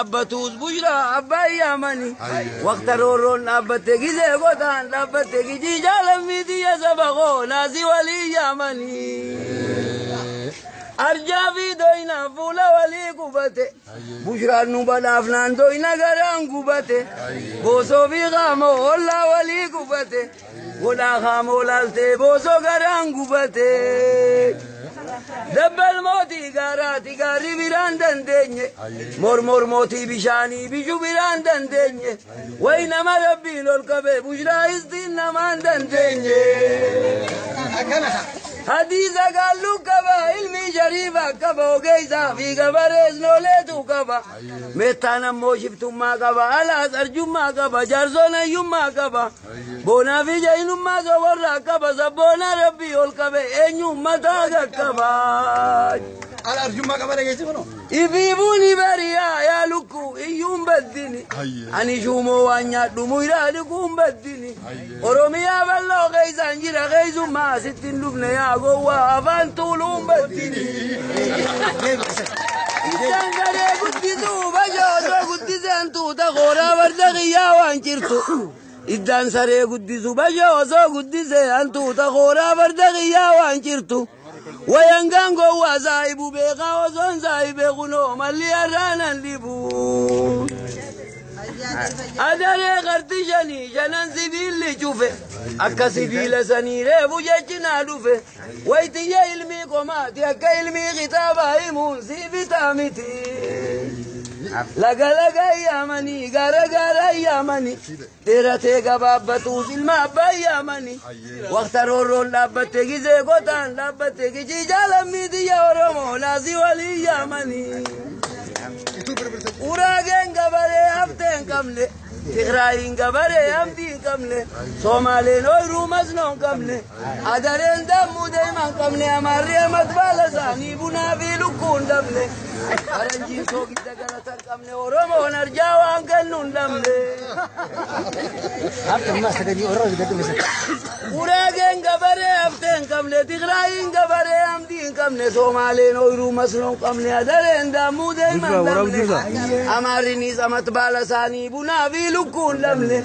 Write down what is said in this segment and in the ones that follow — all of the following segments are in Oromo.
Dhaabbatus Bushraa abbaa yaamani. Waqta roorroon dhaabbatte gizee gotaan dhaabbatte gijii jaalamii xiyya saba koo naasii walii yaamani. Arjaa fi doyna fuula walii gubate. Bushraan nu badhaafnaan doyna garaan gubate. Boosoo fi qaamoo ollaa walii gubate. Godhaa qaamoo laaltee boosoo garaan gubate. Dabbal mootii gaaraati gaarri biraan dandeenye. Mormor mootii bishaanii bishu biraan dandeenye. Wayi nama rabbiin ol qabe bushraa istiin namaan dandeenye. Hadiisa gaalluu qaba ilmi shariifa qaba ogeessaa fi gabarees nooleetu qaba. Meettaan ammoo shiftummaa qaba alaas arjummaa qaba jaarsoon hayyummaa qaba. Boonaa fi jahinummaa soborraa qaba sabboonaa rabbii ol qabe eenyummataa qaqqaba. Ala arjummaa qaba dhageessi kunoo. Ifiifuun bariyaa yaa lukkuu iyyuun baddini. Ani shuumoo waan nyaadhu muyraa dhiquun baddini. Oromiyaa bal'oo keessaan jira keessummaa asitti hin dhufne yaa gowwaa afaan tuuluun baddini. Isaan garee guddisuu bashoosoo guddiseen tuuta kooraa farda kiyyaa waan jirtu. Iddaan saree guddisu bashoosoo guddisee hantuuta kooraa farda kiyyaa waan jirtu. Wayangaan gowwaa saahibu beekaa osoon saahibee kunoo malli har'aanan dhibu. Adaree qarti shanii shanan sibiilli cufe akka sibiila sanii reefu jechinaa dhufe waytiyya ilmii qomaati akka ilmii kitaabaa himuun sii bitaa miti. Laga laga yaamanii gaara gaara yaamanii dheeratee gabaabbatuus ilma abbaa yaamanii waqta roorroon dhaabbatte gizee gotaan dhaabbatte gijii jaalammii xiyya Oromoo naasii walii yaamanii. Uraageen gabaree haftee hin qabne Tigraayin gabaree hamdii hin qabne Somaaleen ooyiruu masnoo hin qabne Adareen dammuu deemaa hin qabne Amaarri amat baala isaanii bunaa fi lukkuu hin dhabne Faranjiin soogidda galata hin qabne Oromoon arjaa waan kennu hin dhabne. Uraageen gabaree haftee hin qabne Tigraayin gabaree hamdii hin qabne Somaaleen ooyiruu masnoo hin qabne Adareen dammuu deemaa hin dhabne Amaarrinis amat baala isaanii bunaa fi lukkuu hin dhabne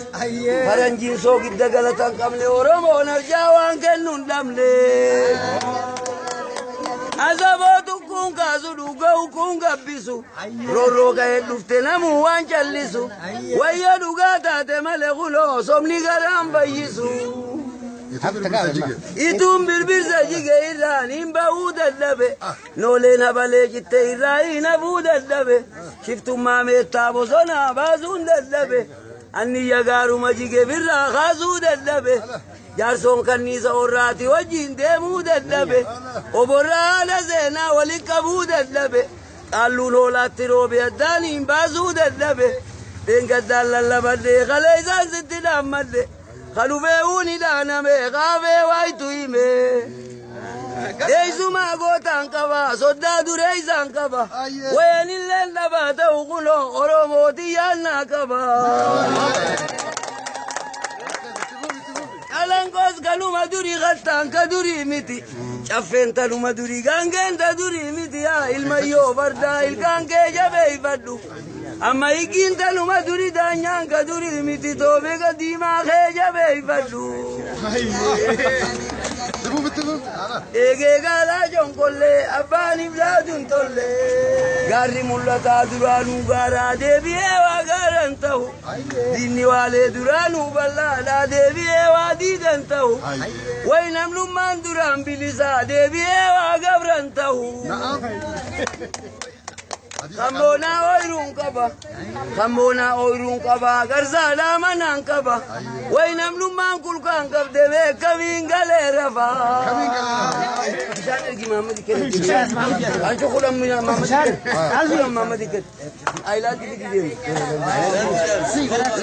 Faranjiin soogidda galata hin qabne Oromoon arjaa waan kennu hin dhabne. Asabootu kun kaasu dhuga'u kun gabbisu roorroo ka'ee dhufte namuu waan callisu wayyo dhugaa taate malee kunoo sobni garaan fayyisu. Ituun birbirsa jige irraan hin ba'uu dadhabe nooleen habalee citte irraa hin hafuu dadhabe shiftummaa meettaa bosonaa baasuun dadhabe anniyya gaaruma jige birraa kaasuu dadhabe. Jaarsoon kanniisa orraati wajjin deemuu dadhabe. Oborraa haala seenaa waliin qabuu dadhabe. Qaalluun hoolaatti roobe addaan hin baasuu dadhabe. Dheengaddaan lallabadhee kalee isaan sitti dhaammadhe. Kalufee uuni dhaaname qaafee waayitu hime. Eessumaa gootaan qaba soddaa duree isaan qaba. Wayanillee dhabaa ta'u kunoo Oromooti yaannaa qaba. Calanqoos kanuma durii kattaan ka durii miti. Caffeen tanuma durii gaangeen ta durii miti yaa ilmayyoo fardaa ilkaan kee jabeeffadhu. Amma higgiin tanuma durii daanyaan ka durii miti toobee diimaa kee jabeeffadhu. Eegee gaalaa jonkollee abbaan iblaatuun tolle. Gaarri mul'ataa duraanuu gaaraa deebi'ee waa gaaran ta'u. Diinni waalee duraanuu bal'aadhaa deebi'ee waa diidan ta'u. Wayi namnummaan duraan bilisaa deebi'ee waa gabran ta'u. Kamboonaa ooyiruun qaba. Kamboonaa ooyiruun qaba. Garsaadhaa manaan qaba. Wayi namnummaan kulkaan qabde beekamiin galee rafa. Bishaan ergi Mahammad kennu. Ancu kudhan Mahammad kennu. Kudhan Mahammad kennu. Ayilaatti fidi deemu.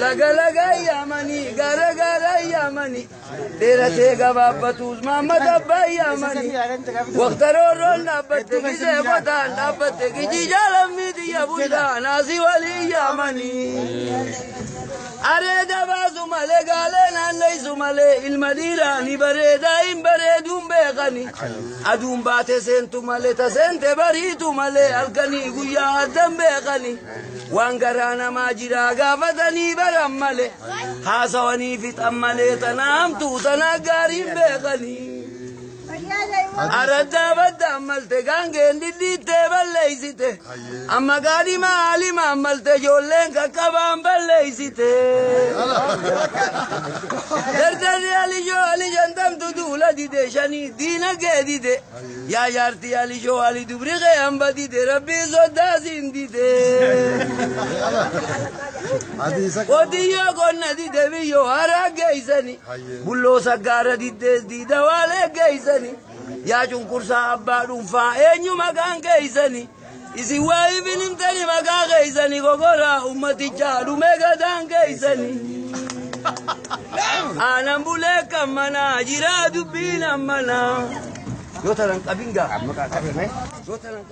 Laga laga yaamanii gaara gaara yaamanii dheeratee gabaabbatuus Mahammad abbaa yaamanii waqta roorroon dhaabbatte gisee qotaan dhaabbatte gijii jaalammii xiyya bulchaa naasii walii yaamanii. Areeda baasuma malee gaalee naanneessu malee ilma dhiiraa ni bareedaa hin bareeduun beekani. Aduun baate seentu malee ta seente bariitu malee halkanii guyyaa addan beekani. Waan garaa namaa jiraa gaafatanii baran malee haasawanii fixan malee tana hamtuu tana gaariin beekani. Araddaa badda ammalte gaangeen dhidhiittee balleeysite. Amma gaadhima haalima ammalte ijoolleen qaqqabaan balleeysite. Dardarri alishoo ali shantamtu duula dide shanii diinagee dide. Yaa jaartii alishoo ali dubri qee hamba dide rabbii soddaasiin dide. Hadiisa. Qotiyyoo qonna dide biyyoo haraa geeysani. Bulloo saggaara diddees diida waalee geeysani. Yaa cunqursaa abbaa dhuunfaa eenyu maqaan geeysani. Isin waa ifin himtani maqaa geeysani gogoraa ummatichaa dhume gadaan geeysani. Aanan bulee kan manaa jiraa dubbiin ammanaa. Yoo taran qabin gaa. Yoo taran qabin.